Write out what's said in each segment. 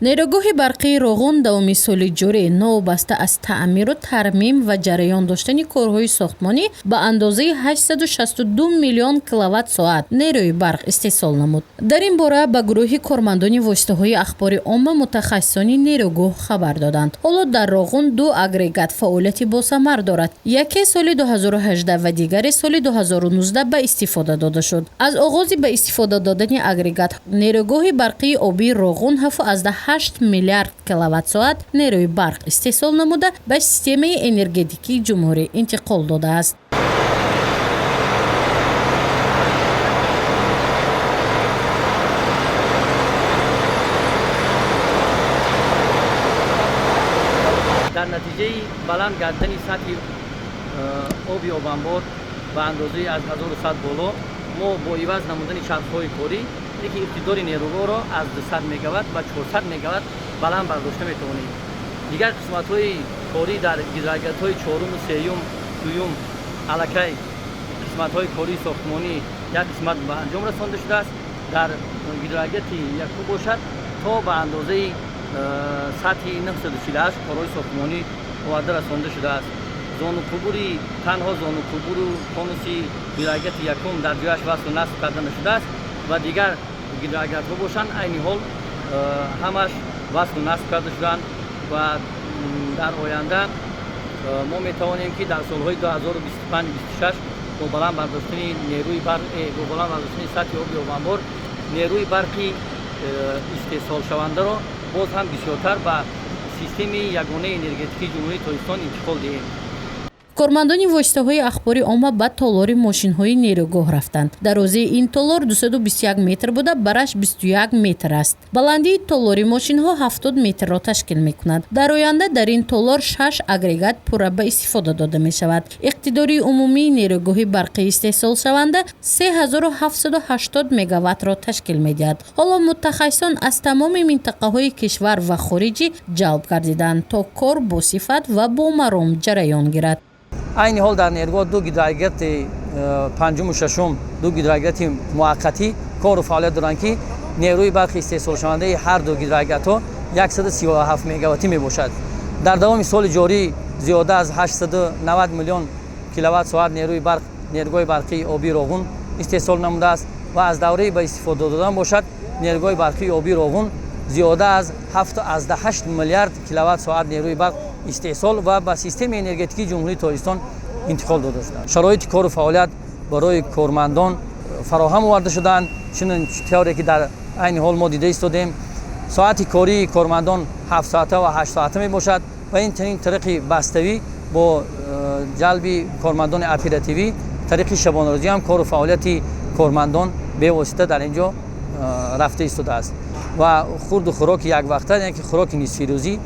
Нерӯгоҳи барқии Роғун давоми соли ҷорӣ новобаста аз таъмиру тармим ва ҷараён доштани корҳои сохтмонӣ ба андозаи 862 миллион киловатт-соат нерӯи барқ истеҳсол намуд. Дар ин бора ба гурӯҳи кормандони воситаҳои ахбори омма мутахассисони нерӯгоҳ хабар доданд. Ҳоло дар Роғун ду агрегат фаъолияти босамар дорад. Яке соли 2018 ва дигаре соли 2019 ба истифода дода шуд. Аз оғози ба истифода додани агрегат нерӯгоҳи барқии обии Роғун 7,8 миллиард киловатт-соат нерӯи барқ истеҳсол намуда, ба системаи энергетикии ҷумҳурӣ интиқол додааст. Дар натиҷаи баланд гардани сатҳи оби обанбор ба андозаи аз 1100 боло, мо бо иваз намудани шартҳои корӣ, ки иқтидори нерӯгоҳро аз 200 мегаватт ба 400 мегаватт баланд бардошта метавонем. Дигар қисматҳои корӣ дар гидроагрегатҳои чоруму сеюм, дуюм аллакай қисматҳои кории сохтмонӣ як қисмат ба анҷом расонда шудааст. Дар гидроагрегати якум бошад, то ба андозаи сатҳи 948 корҳои сохтмонӣ оварда расонда шудааст. Зонуқубури танҳо зонуқубуру конуси гидроагрегати якум дар ҷояш васлу насб карда нашудааст ва дигар гидроагрегатҳо бошанд, айни ҳол ҳамаш васлу насб карда шуданд ва дар оянда мо метавонем, ки дар солҳои 2025-26 бо баланд бардоштани нерӯи барқ, бо баланд бардоштани сатҳи оби обанбор нерӯи барқи истеҳсолшавандаро боз ҳам бисёртар ба системаи ягонаи энергетикии Ҷумҳурии Тоҷикистон интиқол диҳем. Кормандони воситаҳои ахбори омма ба толори мошинҳои нерӯгоҳ рафтанд. Дарозии ин толор 221 метр буда, бараш 21 метр аст. Баландии толори мошинҳо 70 метрро ташкил мекунад. Дар оянда дар ин толор шаш агрегат пурра ба истифода дода мешавад. Иқтидори умумии нерӯгоҳи барқии истеҳсолшаванда 3780 мегаваттро ташкил медиҳад. Ҳоло мутахассисон аз тамоми минтақаҳои кишвар ва хориҷӣ ҷалб гардиданд, то кор бо сифат ва бо маром ҷараён гирад. Айни ҳол дар нерӯгоҳ ду гидроагрегати панҷуму шашум, ду гидроагрегати муваққатӣ кору фаъолият доранд, ки нерӯи барқи истеҳсолшавандаи ҳар ду гидроагрегатҳо 137 мегаваттӣ мебошад. Дар давоми соли ҷорӣ зиёда аз 890 миллион киловатт соат нерӯи барқ нерӯгоҳи барқии обии Роғун истеҳсол намудааст ва аз давраи ба истифода додан бошад, нерӯгоҳи барқии обии Роғун зиёда аз 7,8 миллиард киловатт соат нерӯи барқ истеҳсол ва ба системаи энергетикии Ҷумҳурии Тоҷикистон интиқол дода шуданд. Шароити кору фаъолият барои кормандон фароҳам оварда шудаанд. Чунин тавре ки дар айни ҳол мо дида истодем, соати кории кормандон 7 соата ва 8 соата мебошад ва инчунин тариқи баставӣ бо ҷалби кормандони оперативӣ тариқи шабонарӯзӣ ҳам кору фаъолияти кормандон бевосита дар ин ҷо рафта истодааст ва хурду хӯроки яквақта, яъне ки хӯроки нисфирӯзӣ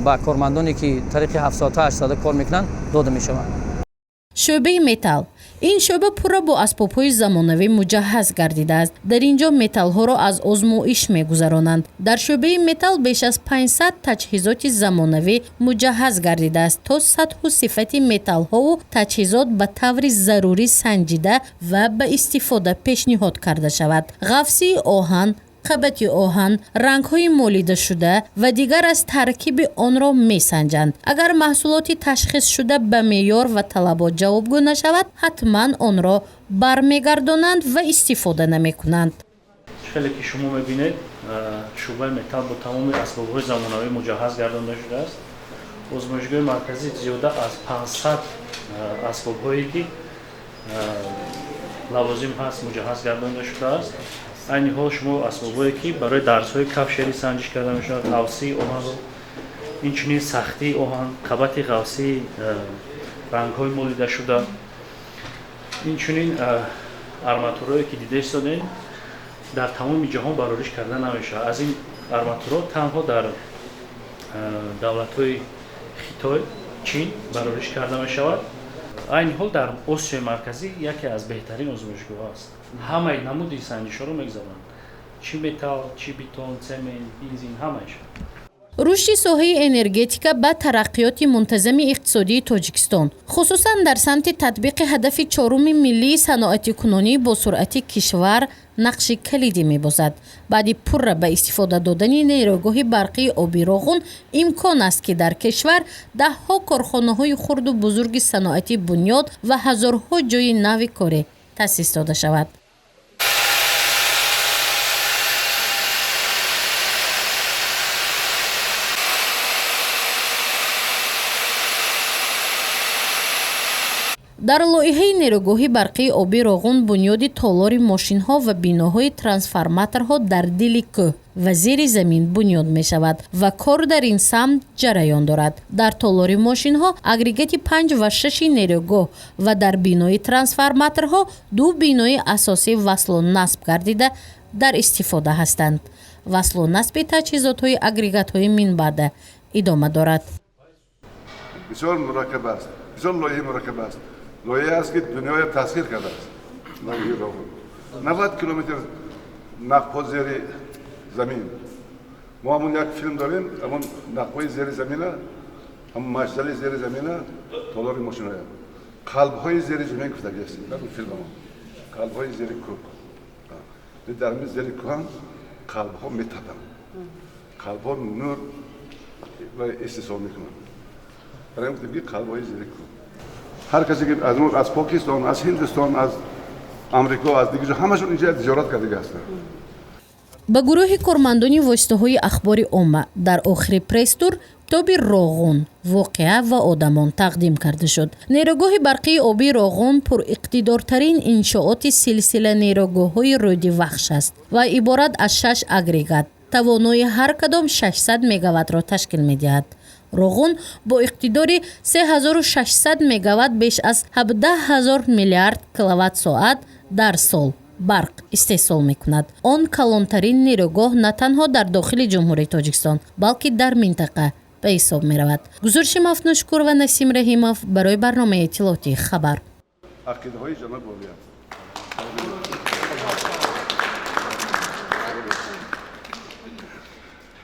ба кормандоне, ки тариқи 7 соата, 8 соата кор мекунанд, дода мешаванд. Шӯъбаи металл. Ин шӯъба пурра бо асбобҳои замонавӣ муҷаҳҳаз гардидааст. Дар ин ҷо металлҳоро аз озмоиш мегузаронанд. Дар шӯъбаи металл беш аз 500 таҷҳизоти замонавӣ муҷаҳҳаз гардидааст, то сатҳу сифати металлҳову таҷҳизот ба таври зарурӣ санҷида ва ба истифода пешниҳод карда шавад. Ғафсии оҳан, қабати оҳан, рангҳои молидашуда ва дигар аз таркиби онро месанҷанд. Агар маҳсулоти ташхисшуда ба меъёр ва талабот ҷавобгӯ нашавад, ҳатман онро бармегардонанд ва истифода намекунанд. Хеле ки шумо мебинед, шӯъбаи металл бо тамоми асбобҳои замонавӣ муҷаҳҳаз гардонда шудааст. Озмоишгоҳи марказӣ зиёда аз 500 асбобҳое, ки лавозим ҳаст, муҷаҳҳаз гардонда шудааст. Айни ҳол шумо асбобҳое, ки барои дарсҳои кафшерӣ санҷиш карда мешавад, ғафсии оҳанро, инчунин сахтии оҳан, қабати ғафсии рангҳои молидашуда, инчунин арматурое, ки дида истодем, дар тамоми ҷаҳон барориш карда намешавад. Аз ин арматурҳо танҳо дар давлатҳои Хитой, Чин барориш карда мешавад. Айни ҳол дар Осиёи Марказӣ яке аз беҳтарин озмоишгоҳҳо аст. Ҳамаи намуди санҷишҳоро мегузаронанд: чӣ металл, чӣ бетон, цемент, бензин, ҳамааш. Рушди соҳаи энергетика ба тараққиёти мунтазами иқтисодии Тоҷикистон, хусусан дар самти татбиқи ҳадафи чоруми миллии саноатикунонии босуръати кишвар нақши калидӣ мебозад. Баъди пурра ба истифода додани нерӯгоҳи барқии оби Роғун имкон аст, ки дар кишвар даҳҳо корхонаҳои хурду бузурги саноатӣ бунёд ва ҳазорҳо ҷойи нави корӣ таъсис дода шавад. Дар лоиҳаи нерӯгоҳи барқии оби Роғун бунёди толори мошинҳо ва биноҳои трансформаторҳо дар дили кӯҳ ва зери замин бунёд мешавад ва кор дар ин самт ҷараён дорад. Дар толори мошинҳо агрегати 5 ва 6 нерӯгоҳ ва дар бинои трансформаторҳо ду бинои асосӣ васлу насб гардида дар истифода ҳастанд. Васлу насби таҷҳизотҳои агрегатҳои минбаъда идома дорад. Бисёр мураккаб аст, бисёр лоиҳаи мураккаб аст. Лоиҳа аст, ки дунёя тасхир кардааст. Лоиҳаи Роғун 90 километр нақбҳо зери замин. Мо ҳамон як филм дорем, ҳамон нақбҳои зери замина, ҳамон маҷзали зери замина, толори мошиноя, қалбҳои зери замин гуфтагӣ ҳастем дар филмамо, қалбҳои зери кӯҳ. Дар зери кӯҳ ҳам қалбҳо метапанд, қалбҳо нур ва истисол мекунанд. Барои гуфтем, ки қалбҳои зери кӯҳ. Ҳар касе ки аз Покистон, аз Ҳиндустон, аз Амрико, аз дигар ҷо, ҳамашон инҷа зиёрат кардага ҳастанд. Ба гурӯҳи кормандони воситаҳои ахбори омма дар охири пресс-тур китоби «Роғун: воқеа ва одамон» тақдим карда шуд. Нерӯгоҳи барқии обии Роғун пуриқтидортарин иншооти силсила нерӯгоҳҳои рӯди Вахш аст ва иборат аз шаш агрегат тавонои ҳар кадом 600 мегаваттро ташкил медиҳад. Роғун бо иқтидори 3600 мегаватт беш аз 17 ҳазор миллиард киловатт-соат дар сол барқ истеҳсол мекунад. Он калонтарин нерӯгоҳ на танҳо дар дохили Ҷумҳурии Тоҷикистон, балки дар минтақа ба ҳисоб меравад. Гузориши Мафнушкур ва Насим Раҳимов барои барномаи иттилоотии «Хабар». Ақидаҳои ҷаноби олиям.